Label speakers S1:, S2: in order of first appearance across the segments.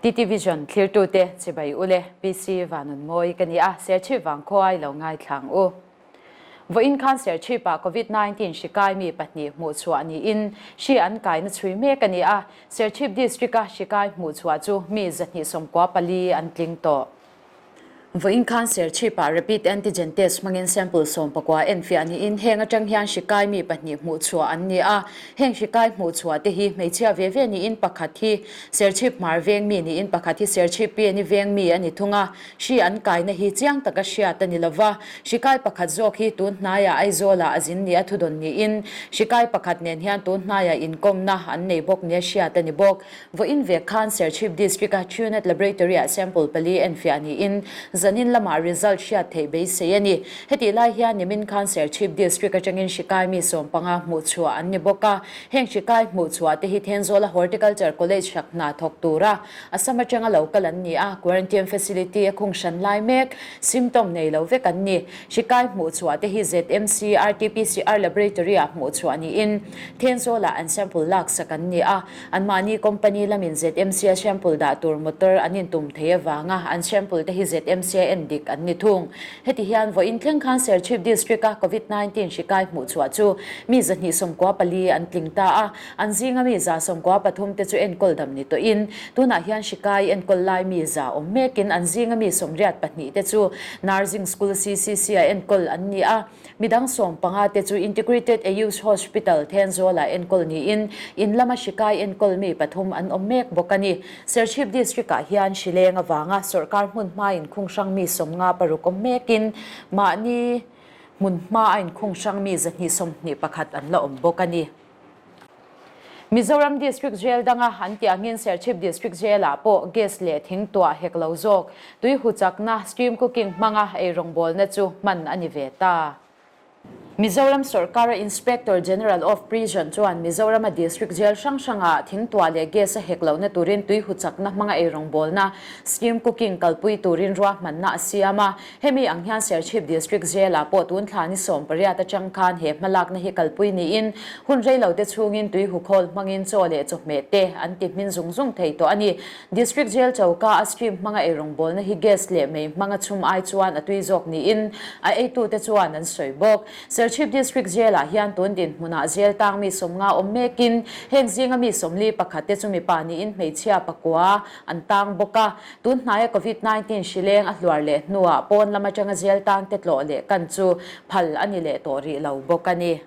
S1: TT Vision thlirtute chibai ule PC Vanunmawi ka ni a, Serchhip vangkhua i lo ngaithlang u. Vawiin khan Serchhip-ah Covid 19 hri kai mi pahnih hmuhchhuah niin hri an kaina chhui mek a ni a, Serchhip District-a hri kai hmuhchhuah chu mi 294 an tling tawh. Vawiin khan Serchhip-ah Rapid Antigen Test hmangin sample 19 enfiah niin heng atang hian hri kai mi pahnih hmuhchhuah an ni a. Heng hri kai hmuhchhuah te hi hmeichhia ve ve niin pakhat hi Serchhip hmar veng mi niin pakhat hi Serchhip PNI veng mi a ni thung a. Hri an kaina hi chiang taka hriat a ni lova, hri kai pakhat zawk hi tun hnaiah Aizawlah a zin nia thudawn niin hri kai pakhat nen hian tun hnaiah inkawmna an nei bawk nia hriat a ni bawk. Vawiin vek khan Serchhip District-a Truenat Laboratory-ah sample pali enfiah niin zanin lamah result hriat theih beisei a ni. Hetih lai hian nimin khan Serchhip District atangin hri kai mi 15 hmuhchhuah an ni bawk a. Heng hri kai hmuhchhuah te hi Thenzawla Horticulture College hrak hna thawk tura Assam atanga lo kal an ni a, quarantine facility a khung hran lai mek, symptom nei lo vek an ni. Hri kai hmuhchhuah te hi ZMC RT-PCR Laboratory-ah hmuhchhuah niin Thenzawlah an sample laksak an ni a. Anmahni company lamin ZMC-a sample dah tur motor an intum thei avanga an sample te hi ZMC-a en dik an ni thung. Heti hian vawiin thleng khan Serchhip District-a Covid 19 hri kai hmuhchhuah chu mi 294 an tling ta a, an zinga mi 193 te chu enkawl dam ni tawhin tunah hian hri kai enkawl lai mi za awm mekin an zinga mi 82 te chu Nursing School CCC-a enkawl an ni a. Midang 15 te chu Integrated Ayush Hospital Thenzawlah enkawl niin in lama hri kai enkawl mi pathum an awm mek bawk a ni. Serchhip District-ah hian hri leng avanga sawrkar hmun hmain khung hrang mi 56 awm mekin mahni hmun hma a inkhung hrang mi 121 an la awm bawk a ni. Mizoram District Jail danga an tih angin Serchhip District Jail-ah pawh gas leh thing tuah hek lo zawk tui hu chakna, steam cooking, hmanga ei rawngbawlna chu hman a ni ve ta. Mizoram sawrkara Inspector General of Prison chuan Mizorama District Jail hrang hrangah thing tuah leh gas a hek lohna turin tui hu chakna hmanga ei rawngbawlna, steam cooking, kalpui turin ruahmanna a siam a. Hemi ang hian Serchhip District Jail-ah pawh tun thla ni 18 atang khan he hmalakna hi kalpui niin hun reilo te chhungin tui hukhawl hmangin chaw leh chawhmeh te an ti hmin zung zung thei tawh a ni. District Jail choka a stream hmanga eirawngbawlna hi gas leh mei hmanga chhum ai chuan a tui zawk niin a eitute chuan an sawi bawk. Serchhip District Jail-ah hian tun dinhmunah jail tang mi 50 awm mekin heng zinga mi 41 te chu mipa niin hmeichhia pakua an tang bawk a. Tun hnaia Covid 19 hri leng a hluar leh hnuah pawn lam atanga jail tang te tlawh leh kan chu phal a ni leh tawh rih lo bawk a ni.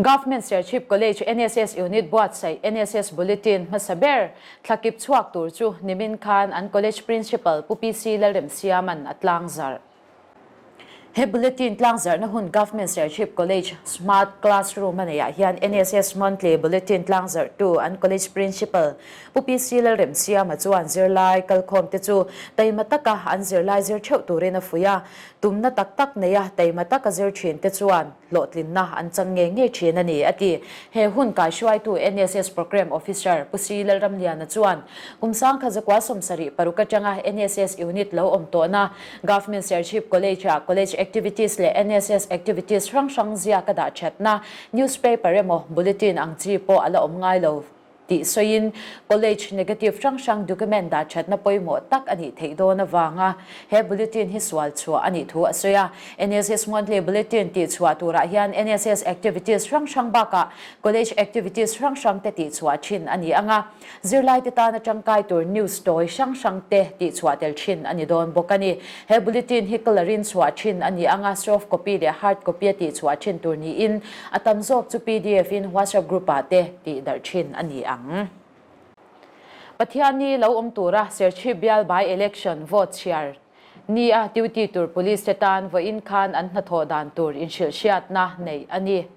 S1: Government Serchhip College NSS Unit buatsaih NSS Bulletin hmasa ber thlakip chhuak tur chu nimin khan an College Principal Pu PC Lalremsiama'n a tlangzarh. He bulletin tlangzarhna hun Government Serchhip College Smart Classroom a neihah hian NSS Monthly Bulletin tlangzarhtu an College Principal Pu PC Lalremsiama chuan zirlai kalkhawmte chu taima taka an zirlai zir theuh turin a fuih a, tumna tak tak neia taima taka zir thinte chuan hlawhtlinna an chang ngei ngei thin a ni, a ti. He hun kaihruaitu NSS Programme Officer Pu Si Lalramliana chuan kum 1976 atanga NSS Unit lo awm tawhna Government Serchhip College-ah College Activities leh NSS Activities hrang hrang ziak a dah thatna newspaper emaw bulletin ang chi pawh a la awm ngai lo tih sawiin College negative hrang hrang document dah thatna pawimawh tak a nih theih dawn avanga he bulletin hi sual chhuah a nih thu a sawi a. NSS Monthly Bulletin tih chhuah turah hian NSS Activities hrang hrang bakah College Activities hrang hrang te tih chhuah thin a ni ang a. Zirlaite tana tangkai tur news tawi hrang hrang te tih chhuah tel thin a ni dawn bawk a ni. He bulletin hi colour-in chhuah thin a ni ang a, soft copy leh hard copy a tih chhuah thin tur niin a tam zawk chu PDF-in WhatsApp group-ah te tih darh thin a ni ang. Pathianni lo awm tura Serchhip bial by election vote chhiar ni a duty tur police te tan vawiin khan an hnathawh dan tur inhrilhhriatna neih a ni.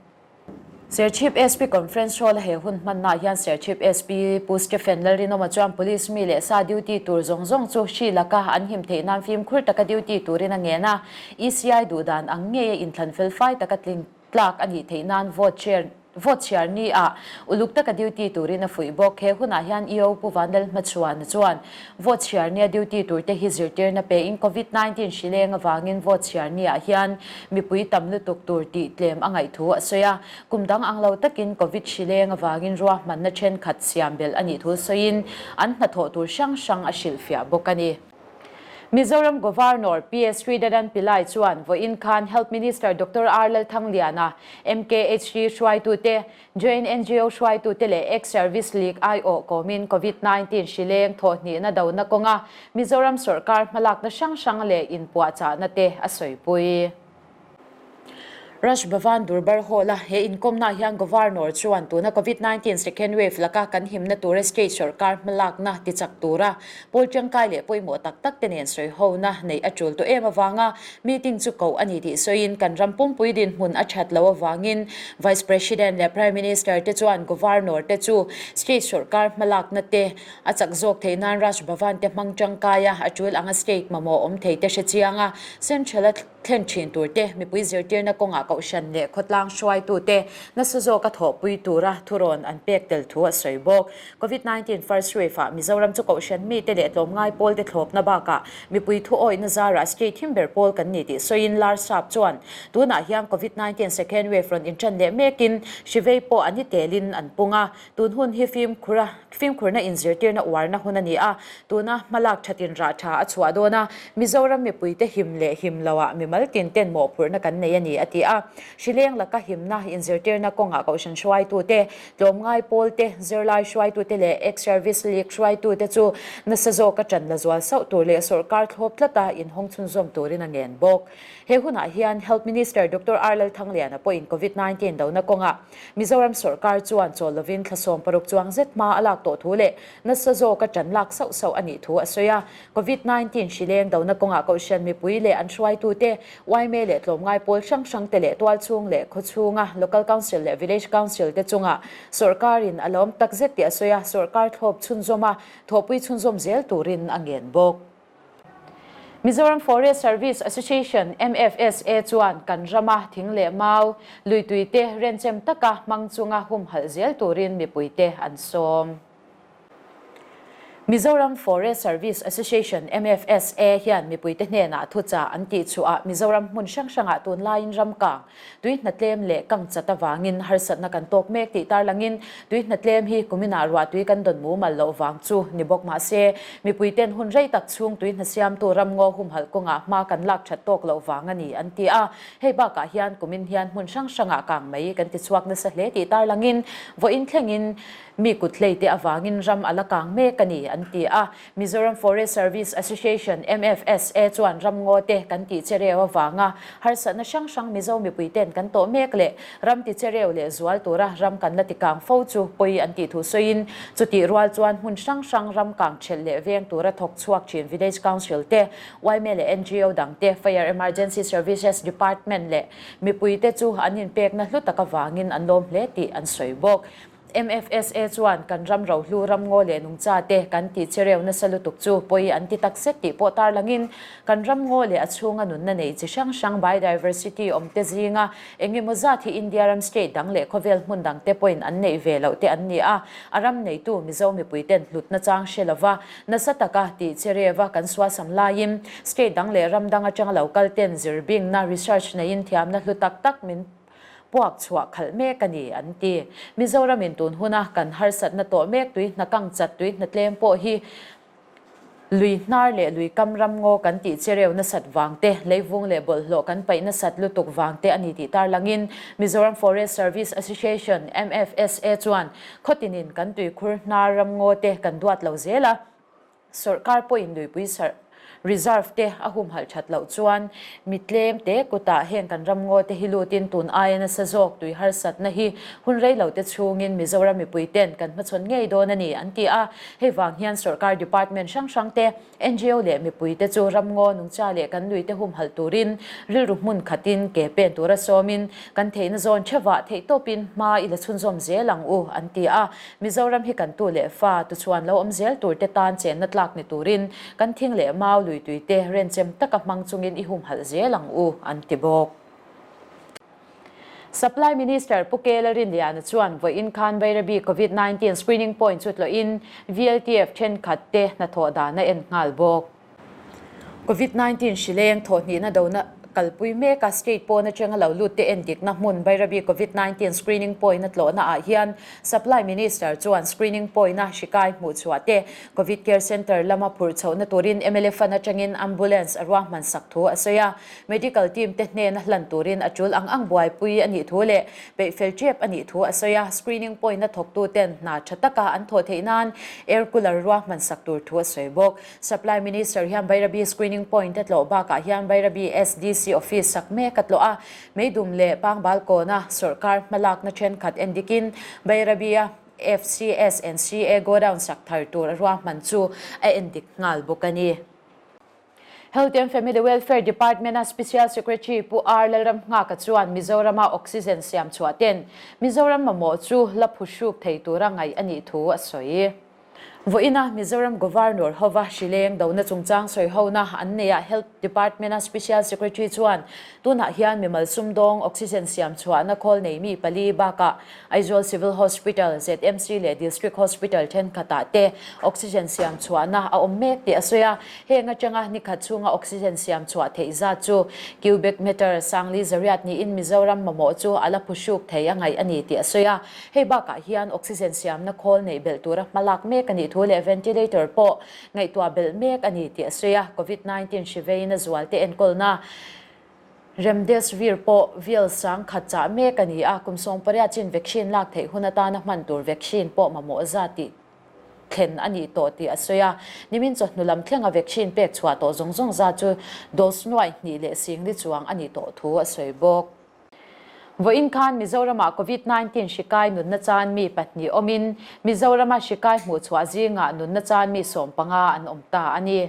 S1: Serchhip SP Conference Hall a he hun hmannaah hian Serchhip SP Pu Stephen Lalrinawma chuan Police mi leh sa duty tur zawng zawng chu hri laka an him theih nan fimkhur taka duty turin a ngen a, ECI duhdan ang ngeia inthlan fel fai taka tling tlak a nih theih nan vote share Vote chhiar ni ah uluk taka duty turin a fuih bawk. He hunah hian EO Pu Vanlalhmachhuana chuan vote chhiar nia duty turte hi zirtirna pein Covid 19 hri leng avangin vote chhiar ni ah hian mipui tam lutuk tur tih tlem a ngaih thu a sawi a. Kum dang ang lo takin Covid hri leng avangin ruahmanna thenkhat siam belh a nih thu sawiin an hnathawh tur hrang hrang a hrilhfiah bawk a ni. Mizoram Governor PS Sridharan Pillai chuan vawiin khan Health Minister Doctor R Lalthangliana, MKHD hruaitute, Joint NGO hruaitute leh Ex-Service League aiawh kawmin Covid 19 hri leng thawhhnihna dona kawnga Mizoram sawrkar hmalakna hrang hrang leh inpuahchahna te a sawipui. Raj Bhavan Durbar Hall-a he inkawmnaah hian Governor chuan tuna Covid 19 second wave laka kan himna tura state sawrkar hmalakna tichak tura pawl tangkai leh pawimawh tak tak te nen sawihona neih a tul tawh em avanga meeting chu koh a ni tih sawiin kan ram pumpui dinhmun a that loh avangin Vice President leh Prime Minister te chuan Governor te chu state sawrkar hmalakna te a chak zawk theih nan Raj Bhavan te hmang tangkaia a tul anga state mamawh awm thei te hrechianga Central a Thlen thin tur te, mipui zirtirna kawngah kohhran leh khawtlang hruaitute nasa zawka thawhpui tura thurawn an pek tel thu a sawi bawk. Covid 19 first wave ah Mizoram chu kohhran mite leh tlawmngai pawlte thlawpna bakah mipui thuawihna zarah state him ber pawl kan ni tih sawiin Larsap chuan tunah hian Covid 19 second wave rawn intan leh mekin hri vei pawh a ni telin an pung a, Tun hun hi fimkhura fimkhurna inzirtirna uarna hun a ni a, tuna hmalak thatin rah tha a chhuah dawn a, Mizoram mipuite him leh him loah mimal tin ten mawhphurhna kan nei a ni, a ti a. Hrileng laka himna inzirtirna kawngah kohhran hruaitute, tlawmngai pawlte, zirlai hruaitute leh ex-service league hruaitute chu nasa zawka ṭan la zual sauh tur leh sawrkar thlawp tlata inhawng chhunzawm turin a ngen bawk. He hunah hian Health Minister Doctor R Lalthangliana pawhin Covid 19 dona kawngah Mizoram sawrkar chuan chawl lovin thla 16 chuang zet hma a lak tawh thu leh nasa zawka ṭan lak sauh sauh a nih thu a sawi a. Covid 19 hri leng dona kawngah Kohhran mipui leh an hruaitute, yma leh tlawmngai pawl hrang hrangte leh tualchhung leh khawchhunga Local Council leh Village Council te chungah sawrkarin a lawm takzet tih a sawi a, sawrkar thlawp chhunzawm a, thawhpui chhunzawm zel turin a ngen bawk. Mizoram Forest Service Association, MFSA, chuan kan rama thing leh mau, luituite renchem taka hmang chunga humhalh zel turin mipuite an sawm. Mizoram Forest Service Association, MFSA, hian mipuite hnenah thuchah an tihchhuah Mizoram hmun hrang hrangah tunlaiin ram kang Tui hna tlem leh kang chat avangin harsatna kan tawk mek tih tarlangin tui hna tlem hi kuminah ruah tui kan dawn mumal loh vang chu ni bawk mahse mipuiten hun rei tak chhung tui hna siamtu ramngaw humhalh kawngah hma kan lak that tawk loh vang a ni an ti a. Hei bakah hian kumin hian hmun hrang hrangah kang mai kan ti chhuak nasa hle tih tarlangin vawiin thlengin mi kut hlei te avangin ram a la kang mek a ni an ti a. Mizoram Forest Service Association, MFSA, chuan ramngaw te kan tih chereu avanga harsatna hrang hrang Mizo mipui ten kan tawh mek leh ram ti chereu leh zual tura ram kan la ti kang fo chu pawi an tih thu sawiin chutih rual chuan hmun hrang hrang ram kang thelh leh veng tura thawk chhuak thin Village Council te, yma leh ngo dang te, Fire Emergency Services Department leh mipui te chu an inpekna hlu tak avangin an lawm hle tih an sawi bawk. MFSA chuan kan ram rohlu ramngaw leh nungcha te kan tih chereu nasa lutuk chu pawi an ti tak zet tih pawh tarlangin kan ramngaw leh a chhunga nunna nei chi hrang hrang biodiversity awm te zinga eng emaw zat hi India ram state dang leh khawvel hmun dang te pawhin an neih ve loh te an ni a, a ram neitu Mizo mipui ten hlutna chang hre lova nasa taka tih chereva kan sualsam laiin state dang leh ram dang atanga lo kal ten zirbingna research neiin thiamna hlu tak tak min Puak chhuah khalh mek a ni, an ti. Mizoramin tun huna kan harsatna tawh mek tui hna kang chat tui hna tlem pawh hi lui hnar leh lui kam ram ngaw kan tih chereu nasat vang te, leivung leh bawlhhlawh kan paih nasat lutuk vang te a ni tih tarlangin Mizoram Forest Service Association, MFSA, chuan khawtinin kan tuikhur hnar ram ngaw te kan duat lo zel a. Sawrkar pawhin luipui sarh reserve te a humhalh that loh chuan mi tlem te kutah heng kan ramngaw te hi lutin tun aia nasa zawk tui harsatna hi hun rei lo te chhungin Mizoram mipui ten kan hmachhawn ngei dawn a ni an ti a. Hei vang hian sawrkar department hrang hrang te, ngo leh mipui te chu ramngaw nungcha leh kan lui te humhalh turin rilru hmun khatin ke pen tura sawmin kan theihna zawn theuhah theihtawpin hma i la chhunzawm zel ang u an ti a. Mizoram hi kan tu leh fa tu chuan lo awm zel tur te tan chenna tlak ni turin kan thing leh mau lui tui te renchem taka hmang chungin i humhalh zel ang u, an ti bawk. Supply Minister Pu Kela Rinliana chuan vawiin khan Bairabi Covid 19 Screening Point chu tlawhin VLTF thenkhat te hnathawh dan a en nghal bawk. Covid 19 hrileng thawhhnihna dona kalpui mek a state pawn atanga lo lut te endikna hmun Bairabi Covid 19 Screening Point a tlawhna ah hian Supply Minister chuan Screening Point a hrikai hmuhchhuah te Covid Care Centre lama phurh chhohna turin mla fund atangin Ambulance a ruahman sak thu a sawi a. Medical team te hnena hlan turin a tul ang ang buaipui a nih thu leh peihfel tep a nih thu a sawi a, screening point a thawktu ten hna tha taka an thawh theih nan air cooler ruahman sak tur thu a sawi bawk. Supply Minister hian Bairabi screening point a tlawh bakah hian Bairabi SDC office sak mek a tlawh a, Meidum leh Pangbal kawna sawrkar hmalakna thenkhat endikin Bairabi-a FCS and CA godown sak thar tur a ruahman chu a endik nghal bawk a ni. Health and Family Welfare Department-a Special Secretary Pu R Lalramnghaka chuan Mizorama oxygen siam chhuah ten Mizoram mamawh chu la phuhruk thei tura ngaih a nih thu a sawi. Vawiina Mizoram Governor hova hrileng dona chungchang sawihona an neihah Health Department-a Special Secretary chuan tunah hian mimal sumdawng oxygen siam chhuahna khawl nei mi pali bakah Aizawl Civil Hospital, ZMC leh District Hospital thenkhatah te oxygen siam chhuahna a awm mek tih a sawi a. Heng atanga nikhat chhunga oxygen siam chhuah theih zat chu cubic meter sangli zariat niin Mizoram mamawh chu a la phuhruk thei a ngaih a ni tih a sawi a. Hei bakah hian oxygen siamna khawl neih belh tura hmalak mek a nih thu leh ventilator pawh ngaihtuah belh mek a ni tih a sawi a. Covid 19 hri veiin a zualte enkawlna Remdesivir pawh vial sang khat chah mek a ni a, kum 18 chin vaccine lak theih hun atana hman tur vaccine pawh mamawh zat tih thlen a nih tawh tih a sawi a. Nimin chawhnu lam thlenga vaccine pek chhuah tawh zawng zawng zat chu dose nuai hnih leh singli chuang a nih tawh thu a sawi bawk. Vawiin khan Mizoramah Covid 19 hri kai nunna chan mi pahnih awmin Mizorama hri kai hmuhchhuah zingah nunna chan mi 15 an awm ta a ni.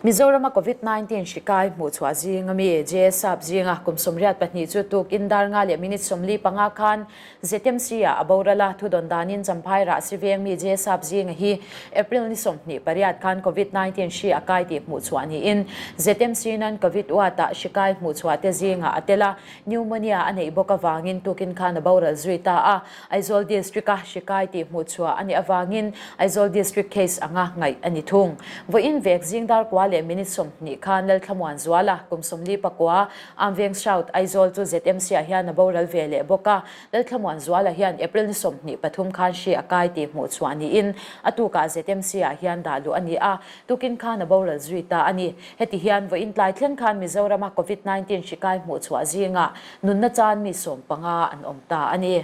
S1: Mizorama Covid 19 hri kai hmuhchhuah zinga mi JSAP zinga kum 82 chu tukin dar nga leh minute 45 khan ZMC ah a boral a, thudawn danin Champhai rah si veng mi JSAP zinga hi April ni 28 khan Covid 19 hri a kai tih hmuhchhuah niin ZMC nan Covid ward ah hri kai hmuhchhuah te zingah a tel a, Pneumonia a neih bawk avangin tukin khan a boral zui ta a, Aizawl District a hri kai tih hmuhchhuah a nih avangin Aizawl District case anga ngaih a ni thung. Vawiin vek zing dar kua leh minute 20 khan Lalthlamuan Zuala kum 49 Amveng South Aizawl chu ZMC ah hian a boral ve leh bawk a, Lalthlamuan Zuala hian April ni 23 khan hri a kai tih hmuhchhuah niin a tukah ZMC ah hian dah luh a ni a, tukin khan a boral zui ta a ni. Heti hian vawiin tlai thleng khan Mizorama Covid 19 hri kai hmuhchhuah zingah Nunna chan mi 15 an awm ta a ni.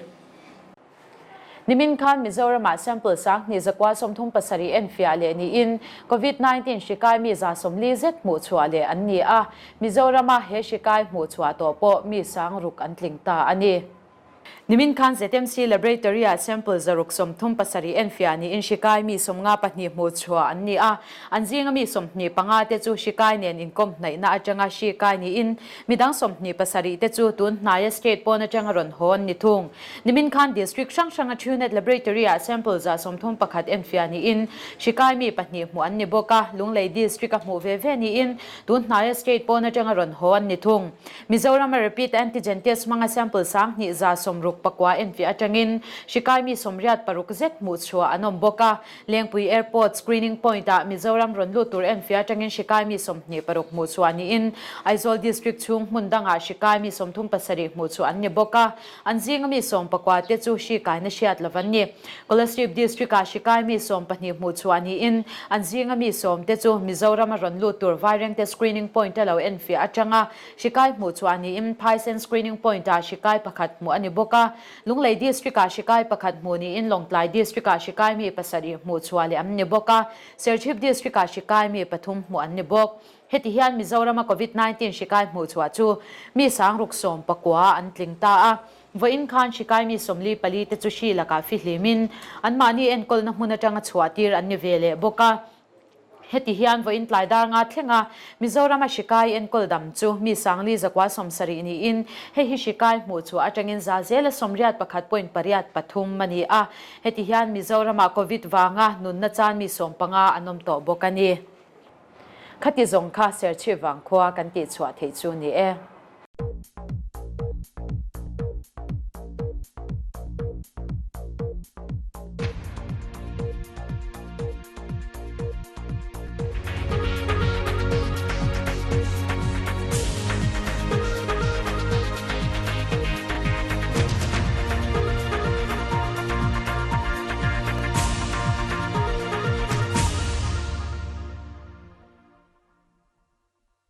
S1: Nimin khan Mizoramah sample 2037 enfiah leh niin Covid 19 hri kai mi 140 zet hmuhchhuah leh an ni a. Mizorama he hri kai hmuhchhuah tawh pawh mi 6000 an tling ta a ni. Nimin khan ZMC Laboratory-ah sample 637 enfiah niin hri kai mi 52 hmuhchhuah an ni a. An zinga mi 25 te chu hri kai nen inkawm hnaihna atanga hri kai niin midang 27 te chu tun hnaia state pawn atanga rawn haw an ni thung. Nimin khan district hrang hranga Truenat Laboratory-ah sample 131 enfiah niin hri kai mi pahnih hmuh an ni bawk a, Lunglei district-a hmuh ve ve niin tun hnaia state pawn atanga rawn haw an ni thung. Mizorama rapid antigen test hmanga sample 2169 enfiah atangin hri kai mi 86 zet hmuhchhuah an awm bawk a. Lengpui Airport screening point-ah Mizoram rawn lut tur enfiah atangin hri kai mi 26 hmuhchhuah niin Aizawl District chhung hmun dangah hri kai mi 37 hmuhchhuah an ni bawk a. An zinga mi 19 te chu hri kaina hriat lo an ni. Kolasib District-ah hri kai mi 12 hmuhchhuah niin an zinga mi 10 te chu Mizorama rawn lut tur Vairengte screening point-a lo enfiah atanga Hri kai hmuh chhuah niin Phaisen Screening Point-ah hri kai pakhat hmuh a ni bawk a. Lunglei District-ah hri kai pakhat hmuh niin Lawngtlai District-ah hri kai mi pasarih hmuh chhuah leh an ni bawk a. Serchhip District-ah hri kai mi pathum hmuh an ni bawk. Heti hian Mizorama Covid 19 hri kai hmuh chhuah chu mi 619 an tling ta a. Vawiin khan hri kai mi 44 te chu hri lakah fihlimin anmahni enkawlna hmun atanga chhuah tir an ni ve leh bawk a. Heti hian vawiin tlai dar nga thlenga Mizorama hri kai enkawl dam chu mi 4170 niin hei hi hri kai hmuh chhuah atangin za zela 81.83 a ni a. Heti hian Mizorama Covid vanga nunna chan mi 15 an awm tawh bawk a ni. Khati zawng kha Serchhip vangkhua kan tihchhuah theih chu ni e.